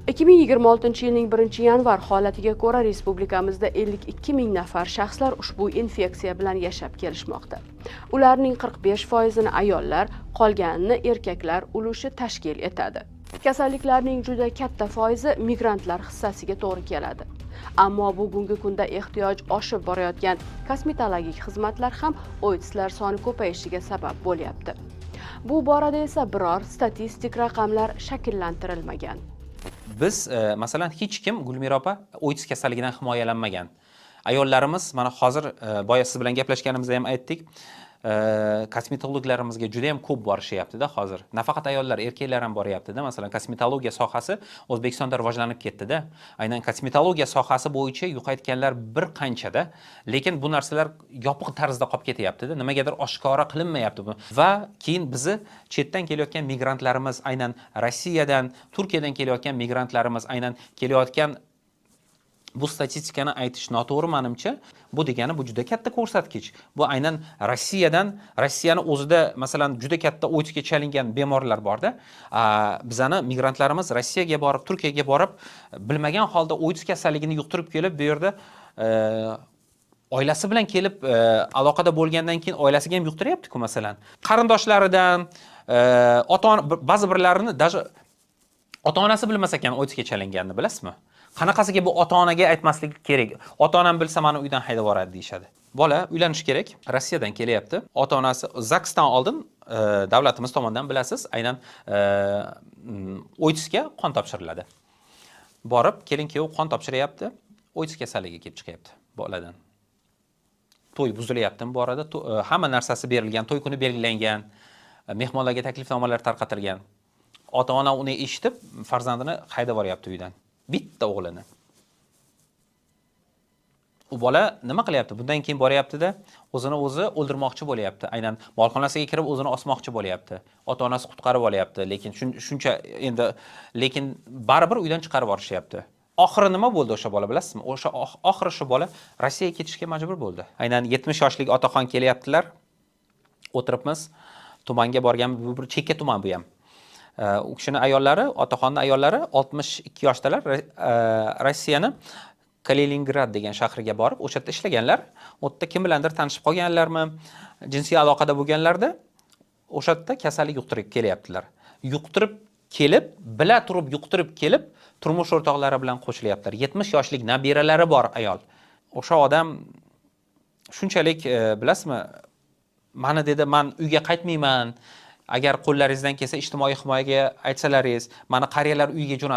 2026-yilning 1-yanvar holatiga ko'ra respublikamizda 52 ming nafar shaxslar ushbu infeksiya bilan yashab kelishmoqda. Ularning 45%ini ayollar, qolganini erkaklar ulushi tashkil etadi. Kasalliklarning juda katta foizi migrantlar hissasiga to'g'ri keladi. Ammo bugungi kunda ehtiyoj oshib borayotgan kosmetologik xizmatlar ham OITSlar soni ko'payishiga sabab bo'lyapti. Bu borada esa biror statistik raqamlar shakllantirilmagan. Biz masalan hech kim, Gulmira opa, OITS kasalligidan himoyalanmagan. Ayollarimiz mana hozir boya siz bilan gaplashganimizda ham aytdik, kosmetologlarimizga juda ham ko'p borishyapti-da hozir. Nafaqat ayollar, erkaklar ham boryapti-da. Masalan, kosmetologiya sohasi O'zbekistonda rivojlanib ketdi-da. Aynan kosmetologiya sohasi bo'yicha yuqayotganlar bir qanchada, lekin bu narsalar yopiq tarzda qolib ketyapti-da. Nimagadir oshkora qilinmayapti bu. Va keyin bizni chetdan kelayotgan migrantlarimiz, aynan Rossiyadan, Turkiyadan kelayotgan migrantlarimiz, aynan kelayotgan, bu statistikani aytish noto'g'ri menimcha. Bu degani bu juda katta ko'rsatkich. Bu aynan Rossiyadan, Rossiyani o'zida masalan juda katta OITSga chalingan bemorlar borda. Bizani migrantlarimiz Rossiyaga borib, Turkiyaga borib, bilmagan holda OITS kasalligini yuqtirib kelib, bu yerda oilasi bilan kelib aloqada bo'lgandan keyin oilasiga ham yuqtiryapti-ku masalan. Qarindoshlaridan, ota-ona, ba'zi birlarini даже ota-onasi bilmas ekan OITSga chalinganini, bilasizmi? Qanaqasiga bu ota-onaga aytmaslik kerak. Ota-onam bilsa meni uydan haydab yuboradi deyishadi. Bola uylanish kerak, Rossiyadan kelyapti. Ota-onasi ZAGSdan oldin davlatimiz tomonidan bilasiz, aynan OITSga qon topshiriladi. Borib, kelin-kuyov qon topshiryapti, OITS kasalligi kelib chiqyapti boladan. To'y buzilyapti bu arada, hamma narsasi berilgan, to'y kuni belgilangan, mehmonlarga taklifnomalar tarqatilgan. Ota-ona uni eshitib, farzandini haydab yuboryapti uydan. Bitta o'g'lini. U bola nima qilyapti? Bundan keyin boryapti-da, o'zini o'zi o'ldirmoqchi bo'lyapti. Aynan molxonasiga kirib o'zini osmoqchi bo'lyapti. Ota-onasi qutqarib olyapti, lekin shuncha endi, lekin baribir uydan chiqarib yuborishyapti. Oxiri nima bo'ldi o'sha bola, bilasizmi? O'sha oxiri shu bola Rossiyaga ketishga majbur bo'ldi. Aynan 70 yoshlik otaxon kelyaptilar. O'tiribmiz. Tumanga borgan, bu bir chekka tuman bu ham. U kishini ayollari, otaxonning ayollari 62 yoshdalar. Rossiyani Kaliningrad degan shahriga borib, o'sha yerda ishlaganlar. U yerda kim bilandir tanishib qolganlarmi, jinsiy aloqada bo'lganlarda o'sha yerda kasallik yuqtirib kelyaptilar. Yuqtirib kelib, bila turib yuqtirib kelib, turmush o'rtoqlari bilan qo'shilyaptilar. 70 yoshlik nabiralari bor ayol. O'sha odam shunchalik, bilasizmi, mana dedi, men uyga qaytmayman. Agar qo'llaringizdan kelsa ijtimoiy himoyaga aytsalaringiz, meni qariyalar uyiga jo'natib